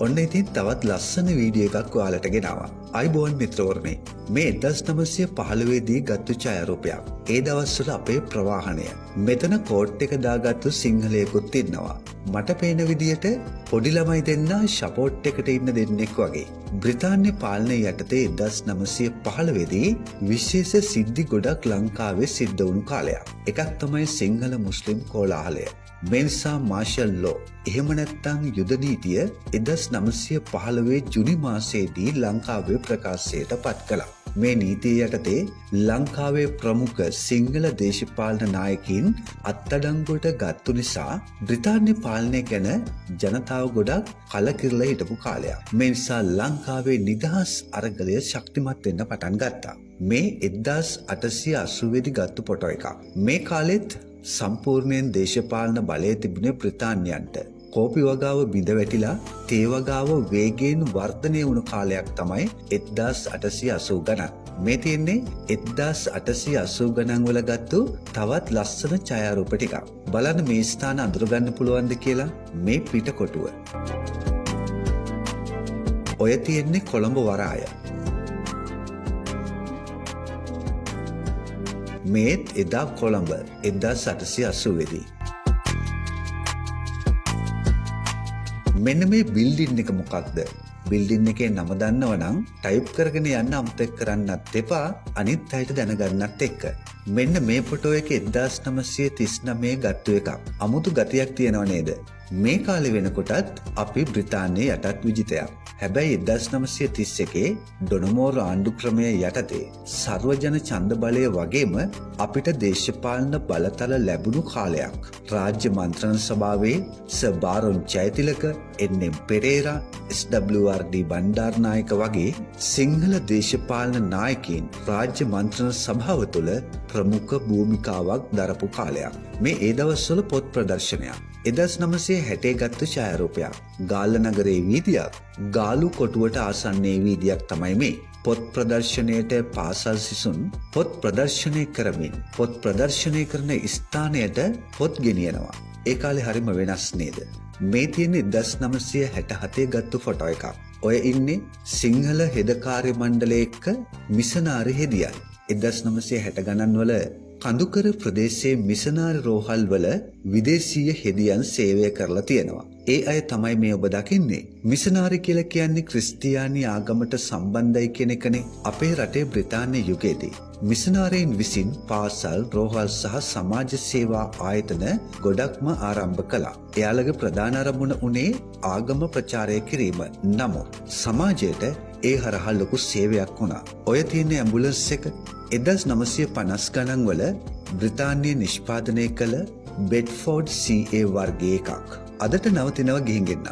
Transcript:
ඔන්න ඉතින් තවත් ලස්සන වීඩියෝ එකක් ඔයාලට ගෙනාවා. අයිබෝවන් මිත්‍රවරුනි, මේ 1915 දී ගත්තු ඡායාරූපයක්. ඒ දවස්වල අපේ ප්‍රවාහනය. මෙතන කෝට් එක දාගත්තු සිංහලයෙකුත් ඉන්නවා. මට පේන විදියට පොඩි ළමයි දෙන්නා ෂපෝට් එකට ඉන්න දෙන්නෙක් වගේ. බ්‍රිතාන්‍ය පාලනය යටතේ 1915 දී විශේෂ සිද්ධි ගොඩක් ලංකාවේ සිද්ධ වුණු කාලයක්. එකක් තමයි සිංහල මුස්ලිම් කෝලාහලය. මේ නිසා මාෂල් ලෝ එහෙම නැත්නම් යුද නීතිය 1915 ජුනි මාසයේදී ලංකාවේ ප්‍රකාශයට පත් කළා. මේ නීතිය යටතේ ලංකාවේ ප්‍රමුඛ සිංහල දේශපාලන නායකයින් අත්අඩංගුවට ගත්තු නිසා බ්‍රිතාන්‍ය පාලනය ගැන ජනතාව ගොඩක් කලකිරලා හිටපු කාලයක්. මේ නිසා ලංකාවේ නිදහස් අරගලය ශක්තිමත් වෙන්න පටන් ගත්තා. මේ 1880 දී ගත්තු ෆොටෝ එකක්. මේ කාලෙත් සම්පූර්ණයෙන් දේශපාලන බලය තිබුණේ බ්‍රිතාන්‍යයන්ට. කෝපි වගාව බිඳ වැටිලා තේ වගාව වේගයෙන් වර්ධනය වුණු කාලයක් තමයි 1880 ගණන්. මේ තියෙන්නේ 1880 ගණන් වල ගත්තු තවත් ලස්සන ඡායාරූප ටිකක්. බලන්න මේ ස්ථාන අඳුරගන්න පුළුවන්ද කියලා මේ පිටකොටුව. ඔය තියෙන්නේ කොළඹ වරාය. මේත් එදා කොළඹ 1880 දී. මෙන්න මේ බිල්ඩින් එක මොකක්ද? බිල්ඩින් එකේ නම දන්නව නම් ටයිප් කරගෙන යන්න අමතක කරන්නත් එපා, අනිත් අයට දැනගන්නත් එක්ක. මෙන්න මේ ෆොටෝ එක 1939 ගත්තු එකක්. අමුතු ගතියක් තියෙනව නේද? මේ කාලේ වෙනකොටත් අපි බ්‍රිතාන්‍යයේ යටත් විජිතයක්. හැබැයි 1931 ඩොනමෝර් ආණ්ඩු ක්‍රමය යටතේ සර්වජන ඡන්ද බලය වගේම අපිට දේශපාලන බලතල ලැබුණු කාලයක්. රාජ්‍ය මන්ත්‍රණ සභාවේ sir Baron Jayathilaka, N M. Perera, SWRD Bandaranaike වගේ සිංහල දේශපාලන නායකයින් රාජ්‍ය මන්ත්‍රණ සභාව තුළ ප්‍රමුඛ භූමිකාවක් දරපු කාලයක්. මේ ඒ දවස්වල පොත් ප්‍රදර්ශනයක්. 1960 ගත්තු ඡායාරූපයක්. ගාල්ල නගරයේ වීදියක්. ගාලු කොටුවට ආසන්නයේ වීදියක් තමයි මේ. පොත් ප්‍රදර්ශනයට පාසල් සිසුන් පොත් ප්‍රදර්ශනය කරමින් පොත් ප්‍රදර්ශනය කරන ස්ථානයට පොත් ගෙනියනවා. ඒ කාලේ හරිම වෙනස් නේද? මේ තියෙන 1967 ගත්තු ෆොටෝ එකක්. ඔය ඉන්නේ සිංහල හෙදකාර්ය මණ්ඩලය එක්ක මිසනාරි හෙදියන්. 1960 ගණන් වල කඳුකර ප්‍රදේශයේ මිසනාරි රෝහල් වල විදේශීය හෙදියන් සේවය කරලා තියෙනවා. ඒ අය තමයි මේ ඔබ දකින්නේ. මිසනාරි කියලා කියන්නේ ක්‍රිස්තියානි ආගමට සම්බන්ධයි කියන එකනේ. අපේ රටේ බ්‍රිතාන්‍ය යුගයේදී මිසනාරීන් විසින් පාසල්, රෝහල් සහ සමාජ සේවා ආයතන ගොඩක්ම ආරම්භ කළා. එයාලගේ ප්‍රධාන අරමුණ උනේ ආගම ප්‍රචාරය කිරීම. නමුත් සමාජයට ඒ හරහා ලොකු සේවයක් වුණා. ඔය තියෙන ඇම්බුලන්ස් එක 1950 ගණන් වල බ්‍රිතාන්‍ය නිෂ්පාදනය කළ බෙඩ්ෆෝඩ් CA වර්ගයේ එකක්. අදට නවතිනව ගිහින් එන්න.